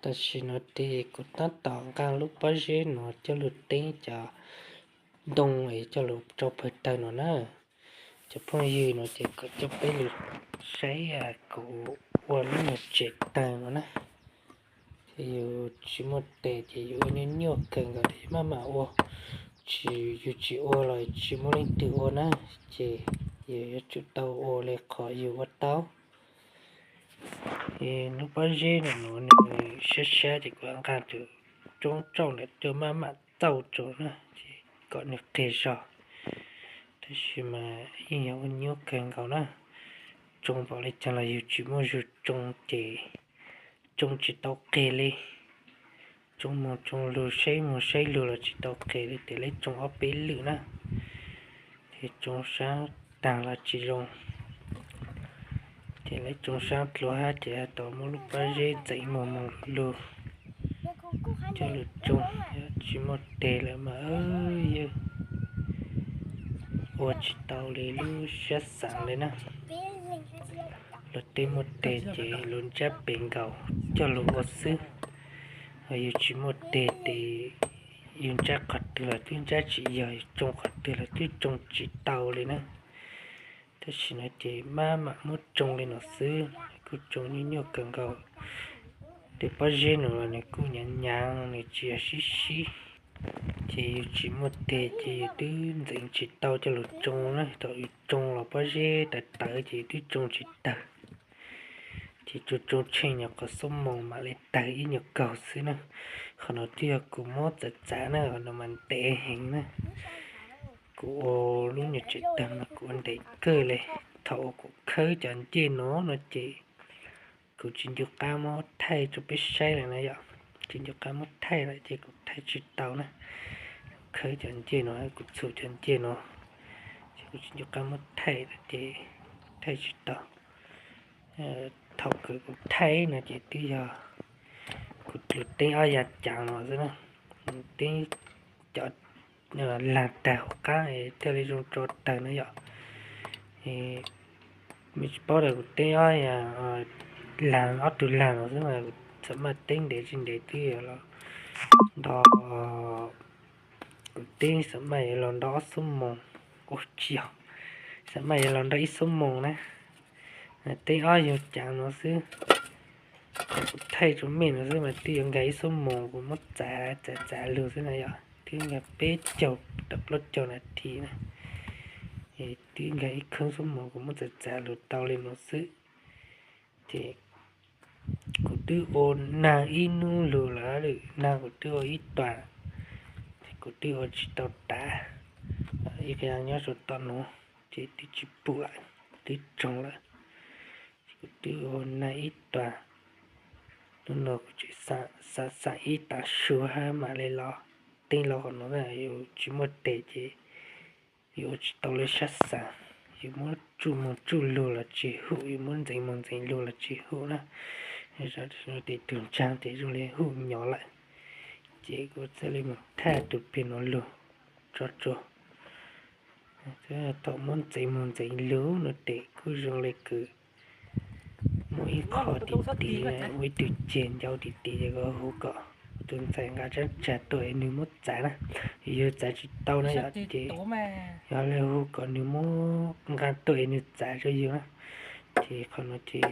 Tam sim no ces kuv tab tom nqa lub pob zeb no coj lug teeb cov ntoo es coj lug rau pawg tawg no na. Cov phooj ywg no ces kom coj peb lug saib kuv ua lub nyuag tsev tawg no na. Ces yus tsis muaj tes ces yus ua nyuaj nyuaj kawg nkaus, maj mam ua, tsis, yus tsis ua los tsis muaj leej twg ua na, ces yus yuav tsum tau ua li qhov yus ua tau. Ces lub pob zeb no nws sab sab ces kuv nqa tus tsoob tsauj ntawm coj maj mam txauj tso na, ces kom nws qeg zog. Tab sis mas yeej yog ua nyuaj kawg nkaus na, tsoo npaum li cas los yus tsis muaj zug tsoo ces tsoo tsis tau qeg li. Tsoo moog tsoo lug, saib moog saib lug los tsis tau qeg li, tes lawv tsoo ob peb lwm na, ces tsoo sab taag los tsis zoo. Ces lawv tsoo sab dlua hab ces has tas muab lub pob zeb ntxeev moog moog lug coj lug tsoo, tsis muaj teg lawm mas yog ua tsis tau li lub sab xaav li na. Luag tej muaj teg ces luag ntsab pes nkaus coj lug ua xwb. Yus tsis muaj teg tes yus ntsab qhov twg los twb ntsab tsis yog, yus tsoo qhov twg los twb tsoo tsis tau li na. Tab sis no ces maj mam muab tsoo li no xwb, kuj tsoo nyuaj nyuaj kawg nkaus. Tej pob zeb no los nws kuj hnyav hnyav, nws tsis yog sib sib. Ces yus tsis muaj teg ces yus twb ntxeev tsis tau coj lug tsoo na, thaum yus tsoo los pob zeb tawv tawv ces yus twb tsoo tsis tawg. Ces tsoo tsoo tsheej nyuag qhov xuab moos mam li tawg ib nyuag kaug xwb na. Qhov no twb yog kuv muab txav txav na, qhov no mas ntev heev na. Kuv ua lub nyuag tsev tawg mas kuv ua ntev kawg li. Thaum uas kuv khawb cov ncej no no ces kuv tsis nco qab muab thaij rau peb saib lawm na yom. Tsis nco qab muab thaij lawm ces kuv thaij tsis tau na. Khawb cov ncej no, kuv txhum cov ncej no, ces kuv tsis nco qab muab thaij lawm ces thaij tsis tau. Thaum kawg kuv thaij no ces twb yog kuv lug teeb ob yav cav no xwb na, teeb cov lag tag hauv qab thiaj li zoo tso tawg na yom. Kuv tsis paub tas kuv teeb ob yav lag, ob tug lag no xwb mas kuv txawm maj teeb ntev tsis ntev twb yuav los nto, kuv teeb xam maj yuav los nto ob xuab moos, ua tsis yog, xam maj yuav los nto ib xuab moos na. Teeb ob yav cav no xwb, kuv thaij rau mej no xwb mas twb yuav nkag ib xuab moos kuv muab txav txav txav lug xwb na yom, twb nkag peb caug tawm plaub caug nas this na. Twb nkag ib kheeb xuab moos kuv muab txav txav lug tau li no xwb. Ces kuv twb ua nag ib hnub lug lawm, nag kuv twb ua ib tuas, ces kuv twb ua tsis tau tav, ib qho nyob rau tom nuav, ces twb tsis pum lawm, twb tsoog lawm. Ces kuv twb ua nag ib tuas, hnub no kuv tseem xav xav ib tav su hab mam li los teeb los qhov no, yus tsis muaj teg ces yus ua tsis tau li sab xav, yus muab tsuj moog tsuj lug los tsis hum, yus muab ntxeev moog ntxeev lug los tsis hum na. Tes tug ntsaag tes zoo li hum nyob lawm, ces kuv txhaj li moog thaij tug peg no lug tso tsua. Thaum muab ntxeev moog ntxeev lug no tes kuj zoo li kws muaj ib qho tim tid, muaj ib tug ceg ncau tim tid ces kuv hu kom tus ntxhais nqa tsab tsag tuaj es nwg muab txav na. Yus txav tsis tau na yom, ces yog li hu kom nwg muab nqa tuaj es nwg txav rau yus na. Ces qhov no ces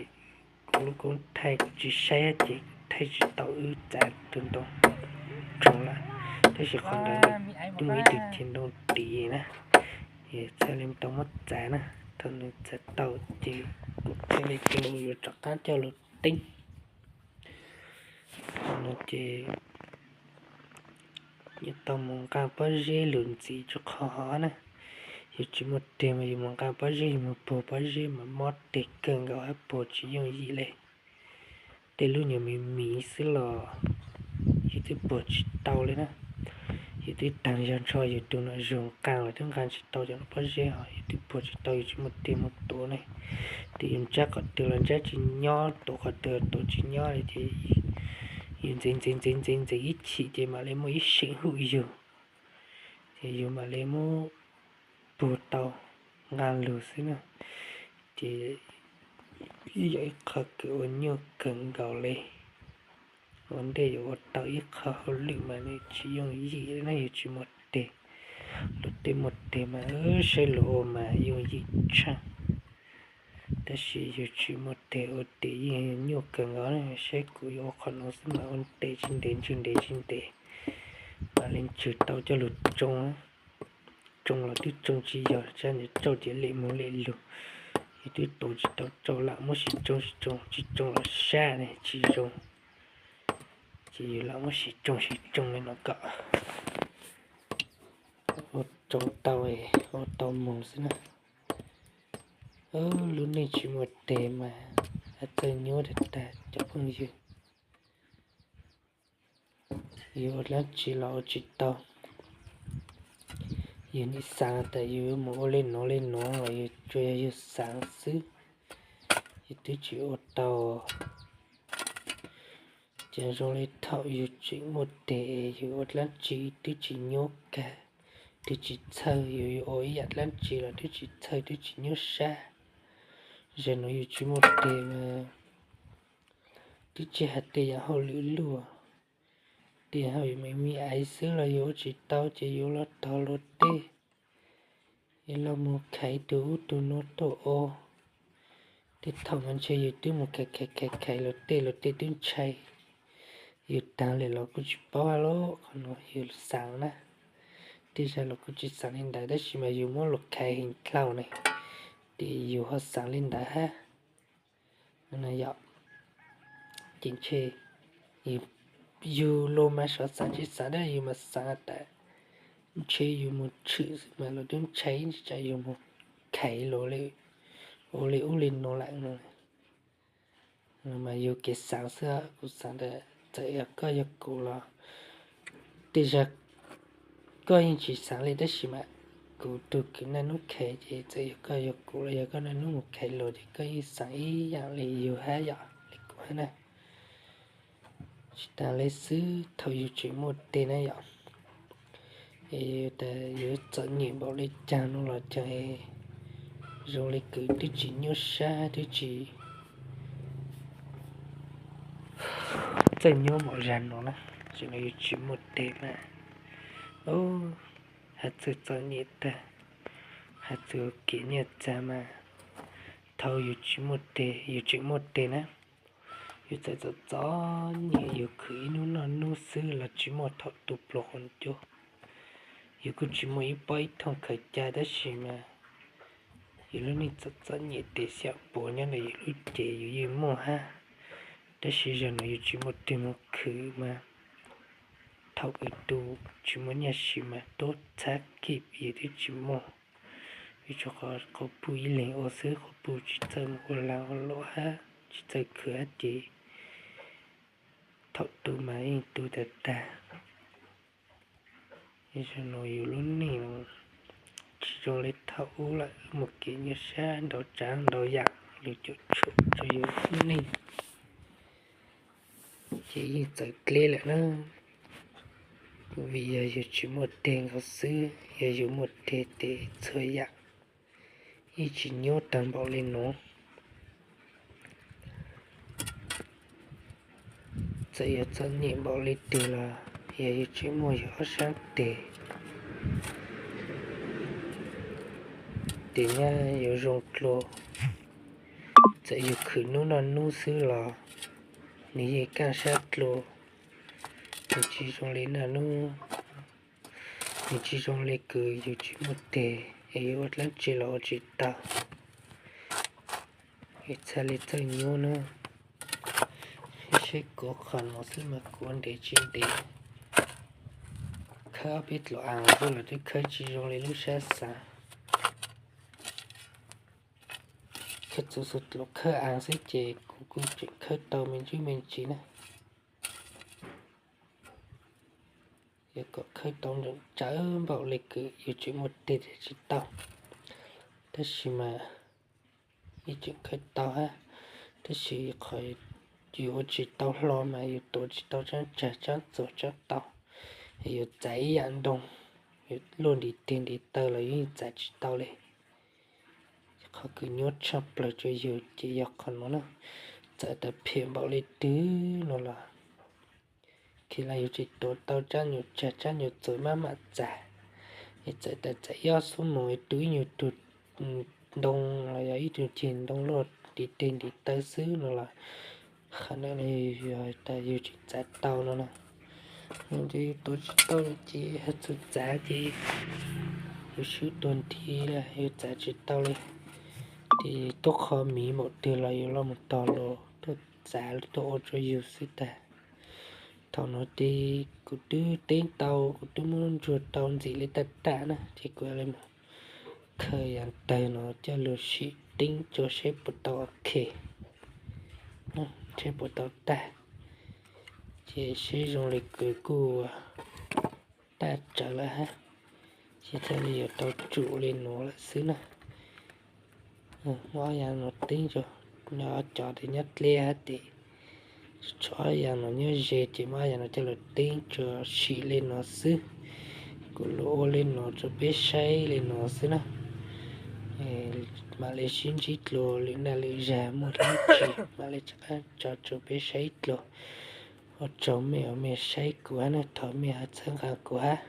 kuv lub koob thaij kuv tsis saib ces kuv thaij tsis tau wb txav tug ntoo tsoog lawm. Tab sis qhov ntawd twb muaj ib tug ceg ntoo tim na, es txhaj li tau muab txav na. Thaum nws txav tau ces kuv thiaj li tau yuav rov qab coj lug teeb. Qhov no ces yuav tau mus nqa pob zeb lug ntxiv rua qhov hov na. Yus tsis muaj teg mas yus mus nqa pob zeb, yus mus puag pob zeb mas mob teg kawg nkaus hab puag tsis yooj yim li. Tej lub nyuag miv miv xwb los yus twb puag tsis tau li na. Yus twb taag zog nrho yus tug nom zug nqaa los twb nqaa tsis tau cov pob zeb hov, yus twb puag tsis tau, yus tsis muaj teg muaj tuav ne. Tes yus ntsab qhov twg los ntsab tsis nyob, tuav qhov twg los tuav tsis nyob li ces yus ntxeev ntxeev ntxeev ntxeev ntxeev ib chim ces mam li muaj ib seem hum yus, ces yus mam li muab puag tau nqaa lug xwb na. Ces yog ib qho kws ua nyuaj kawg nkaus li. Ua ntej yuav ua tau ib qho hauj lwm mas nws tsis yooj yim na, yus tsis muaj teg. Luag tej muaj teg mas saib luag ua mas yooj yim tshaj, tab sis yus tsis muaj teg ua tim yeej nyuaj kawg nkaus. Saib kuv yuav ua qhov no xwb mas ua ntev tsis ntev, ntswg ntev tsis ntev, mam li ntswg tau coj lug tsoo. Tsoo los twb tsoo tsis yog, tsab ntawd tsauj ces lem moog lem lug, yus twb tuav tsis tau tsauj lam muab sib tsoo sib tsoo, tsis tsoo los sab ne tsis zoo, ces yus lam muab sib tsoo sib tsoo li no kom ua tsoo tau, ua tau moog xwb na. Lub neej tsis muaj teg mas haj txawj nyuaj tag tag cov phooj ywg. Yus ua dlaab tsi los ua tsis tau. Yus nim xaav tas yus yuav mus ua li nuav li nuav los yus tsuas yog yus xaav xwb, yus twb tsis ua tau. Ces zoo li thaum yus tseem muaj teg, yus ua dlaab tsi twb tsis nyuaj kag, twb tsis txhawj, yus yuav ua ib yaam dlaab tsi los twb tsis txhawj twb tsis nyuaj sab. Zaum no yus tsis muaj teg mas twb tsis has tej yaam hauj lwm luaj, tej yaam hauj lwm me me aiv xwb los yus ua tsis tau ces yus los tog luag tej, yus los mus khaiv tug ub tug nuav tuaj ua. Tej thaum mas ntshe yus twb mus khaiv khaiv khaiv khaiv luag tej, luag tej twb ntshai, yus taag lawm los kuj tsis paub hab lauj. Qhov no yus xaav na, tej zag los kuj tsis xaav li ntawd tab sis mas yus muab luag khaiv heev dlhau ne, ces yus ho xaav li ntawd hab. Yog ces ntshe yus luag mas sov xaav tsis xaav dab, yus mas xaav tas ntshe yus mus tshwm xwb mas luag twb ntshai, tsam yus mus khaiv luag ua li ub li nuav lawm no. Mas yus kev xaav xwb, kuv xaav tas txawm yog koj yog kuv los tej zag koj yeej tsis xaav li tab sis mas kuv tug kws naj nub khaiv ces txawm yog koj yog kuv los yog koj naj nub mus khaiv luag ces koj yeej xaav ib yaam li yus hab yom, li kuv hab na. Tsis taag le xwb, thaum yus tseem muaj teg na yom, es tas yus txom nyem npaum le caag no los caag, zoo le kws twb tsis nyuaj sab twb tsis txawj nyuaj npaum zag no na, tseem no yus tsis muaj teg mas, hab txawj txom nyem tag, hab txawj ua kev nyaj txag mas, thaum yus tsis muaj teg, yus tseem muaj teg na, yus txawm txom txom nyem yus khwv ib nub noj nub xwb los tsis muaj thaum tu pluas quas ncauj. Yus kuj tsis muaj ib pob ib thooj khaws cai tab sis mas yus lub neej txom txom nyem tes xiam puav nyob ntawm yus lub cev yus yeej muaj hab. Tab sis zaum no yus tsis muaj teg mus khwv mas thaum kws tu tsis muaj nyaj siv mas tuab txhab kib yus twb tsis muaj. Vim rau qhov quas puj ib leeg ua xwb, quas puj tsis txawj mus ua lag ua luam hab tsis txawj khwv hab ces thaum tu mas yeej tu tag tag. Zaum no yus lub neej tsis zoo li thaum ub lawm, mus kev nyuaj sab ntau tsav ntau yam, lug cuam tshuam rau yus lub neej ces yeej txawv dleb lawm na. Vim yog yus tsis muaj teg nkaus xwb, yog yus muaj teg tes txhua yam yeej tsis nyuaj tag npaum li nuav. Txawm yog txom nyem npaum li twg los yog yus tseem muaj yus ob sab teg, tes nyaj yuav zoo dlua. Txawm yus khwv nub noj nub xwb los nws yeej kaaj sab dlua. Nws tsis zoo li naj nub, nws tsis zoo li kws yus tsis muaj teg es yus ua dlaab tsi los ua tsis tau. Yus txhaj li txawj nyuaj na. Saib kuv qhov no xwb mas kuv ua ntev tsis ntev, khawb ob peb dluav aav xwb los twb khawb tsis zoo li lub sab xav. Khawb txhua txhua dluav khawb aav xwb ces kuv kuj tseem khawb tau me ntsis me ntsis na. Yog kom khawb tau ntsawm ntsawv npaum li kws yus tseem muaj teg tsis tau, tab sis mas yeej tseem khawb tau hab. Tab sis qhov yus ua tsis tau hlo mas yus tuav tsis tau tsaab tsag tsaab txuas tsaab tau, yus txaiv ib yam ntoo, yus luaj ntiv teg ntiv taw los yus yeej txaiv tsis tau li. Qhov kws nyuaj tshaj plawg rua yus ces yog qhov no na. Txawm tas phem npaum li twg no los Ces los yus tsis tuav tau tsab nyuag tsag tsab nyuag txuas maj mam txav, es txawm tas txav ib ob xuab moos es tu ib nyuag tug ntoo los yog ib tug ceg ntoo luaj ntiv teg ntiv taw xwb no los qhov no yog tas yus tsis txav tau no na. Ces yus tuav tsis tau li ces yog txawm txav ces yus swb tuag nthi li, yus txav tsis tau li. Ces tuaj qho miv npaum twg los yus los mus tog los tuaj txav tuaj ua rau yus xwb tag. Thaum no ces kuv twb teeb tau, kuv twb muab ntsuag tau ntxim li tag tag na, ces kuv li mus khaws yav tawg no coj los sim teeb tso seb puas tau ok, seb puas tau tag. Ces seb zoo li kuv kuj tag tsawv lawm hab, ces thiaj li yuav tau tsum li nuav lawm xwb na. Muab ob yav no teeb tso, nyob cov tias nyob dleb hab tes, tshuav ob yav no nyob ze ces muab ob yav no coj los teeb tso sim li no xwb. Kuv lug ua li no rau peb saib li no xwb na. Mam li sib ntsib dlua lwm naj lwm zag muaj dab tsi mam li tso rau peb saib dlua. Ua tsaug mej uas mej saib kuv hab na, thov mej ho txhawb nqa kuv hab.